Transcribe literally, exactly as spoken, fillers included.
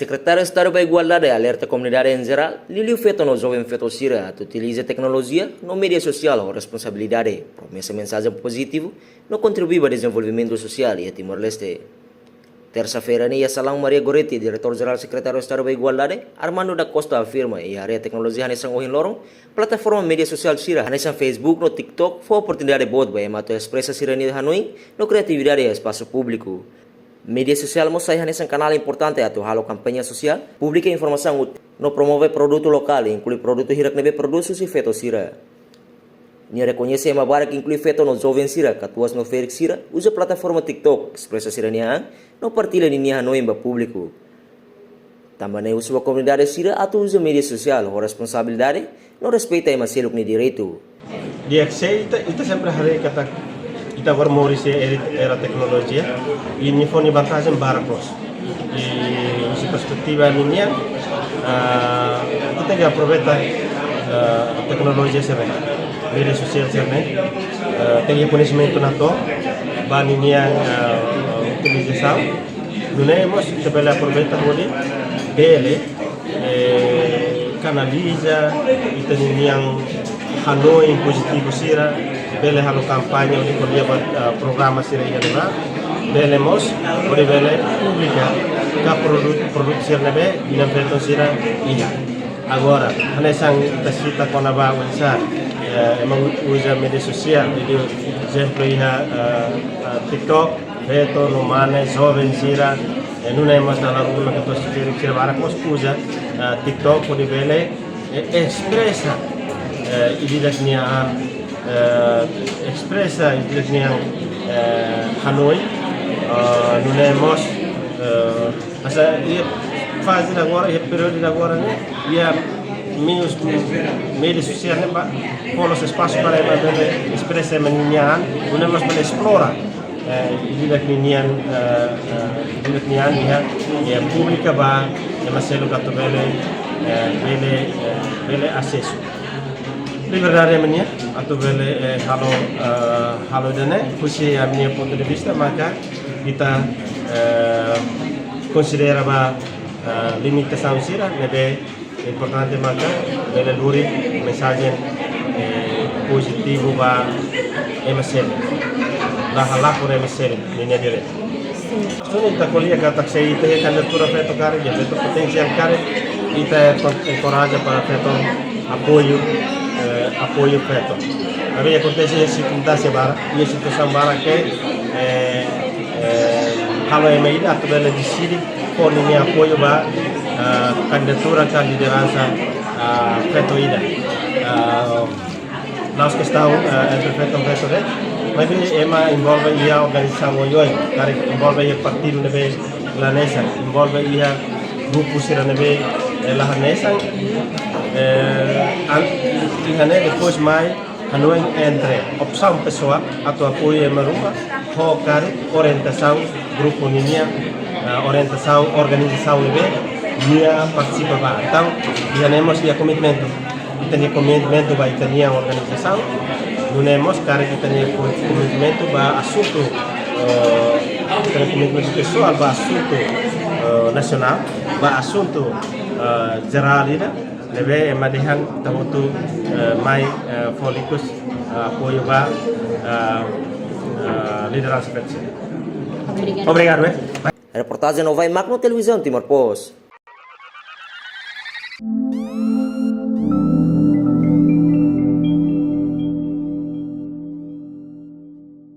Sekretáriu Estadu ba Igualdade alerta komunidade en jerál, liuliu feto no joven feto sira, atu utiliza teknolojia no média sosiál ho responsabilidade, promesa mensajen pozitivu, no kontribui ba dezenvolvimentu sosiál iha Timor-Leste. Tersa-feira ne'e iha salaun Maria Goretti, Diretór Jerál Sekretáriu Estadu ba Igualdade, Armando da Costa afirma iha área teknolojia hanesan ohin loron, plataforma média sosiál sira hanesan Facebook no TikTok fó oportunidade boot ba ema atu espresa sira-nia hanoin no kriatividade iha espasu públiku. Média sosiál mós sai hanesan kanál importante atu halo kampaña sosiál, publika informasaun útil, no promove produtu lokál, inklui produtu hirak ne'ebé produsu husi feto sira. Nia rekoñese ema barak, inklui feto no joven sira, katuas no ferik sira, uza plataforma TikTok espresa sira-nia an no partilla ninia hanoin ba públiku. Tanba ne'e husu ba komunidade sira atu uza média sosiál ho responsabilidade no respeita ema seluk nia direitu. Di'ak, se ita, ita sempre haree katak ita agora moris iha era, era teknolojia, i nia fó nia vantajen barak loos. I husi perspetiva ninian, ah, ita tenke aproveita, ah, teknolojia sira-ne'e, média sosiál sira-ne'e, ah, tenke koñesimentu natoon ba ninian, ah, utilizasaun. Nune'e mós ita bele aproveita hodi bele, eh, kanaliza ita-nian hanoin pozitivu sira, bele halo kampaña hodi ko'alia ba, ah, programa sira iha ne'ebá, bele mós hodi bele publika ka produtu, produtu sira ne'ebé binan feton sira iha. Agora, hanesan ita sita kona-ba oinsá, eh, ema uza média sosiál, liuliu ezemplu iha, ah, ah, TikTok, feto no mane, joven sira, eh, nune'e mós dala ruma katuas ferik sira barak mós uza, ah, TikTok hodi bele, eh, espresa, eh, ida-idak nia an, eh, espresa ida-idak nia, eh, hanoin, ah, nune'e mós, eh, hanesan iha faze agora, iha períodu agora ne'e, iha meius média sosiál ne'e ba, fó loos espasu para ema bele espresa ema ninia an, nune'e mós bele esplora, eh, ida-idak ninian, eh, eh, ida-idak nia an iha, iha publika ba ema seluk atu bele, eh, bele, eh, bele asesu. Liberdade ema nian atu bele, eh, halo, eh, halo ida-ne'e, husi ami-nia pontu de vista, maka ita, eh, konsidera ba, eh, limitasaun sira ne'ebé importante maka bele lori mensajen, eh, pozitivu ba ema seluk. La halakon ema seluk ninia direitu. Sin. Suni ita ko'alia katak se ita iha kandidatura feto karik, iha feto potensiál karik, ita kon-, enkoraja para feto apoiu, eh, apoiu feto. Maibé akontese iha sirkunstánsia barak, iha situasaun barak ke, eh, eh, halo ema ida atu bele deside fó ninia apoiu ba, ah, kandidatura ka lideransa, ah, feto ida. Ah, la'ós kestaun, ah, entre feto no feto de'it, maibé ema envolve iha organizasaun oioin, karik envolve iha partidu ne'ebé la hanesan, envolve iha grupu sira ne'ebé, eh, la hanesan, eh, an-, iha ne'e depois mai hanoin entre opsaun pesoál atu apoiu ema ruma ho karik orientasaun grupu ninian, ah, orientasaun organizasaun ne'ebé nia partisipa ba. Entaun, iha ne'e mós iha komitmentu. Ita-nia komitmentu ba ita-nia organizasaun. Nune'e mós karik ita-nia ko-, komitmentu ba asuntu, eh, ita-nia komitmentu pesoál ba asuntu, eh, nasionál, ba asuntu, eh, jerál ida. Ne'ebé ema dehan ita hotu, eh, mai, eh, fó likus, eh, apoiu ba, eh, eh, lideransa feto. Obrigadu. Obrigadu, eh. Reportajen Novai Magno, Televizaun Timor Post.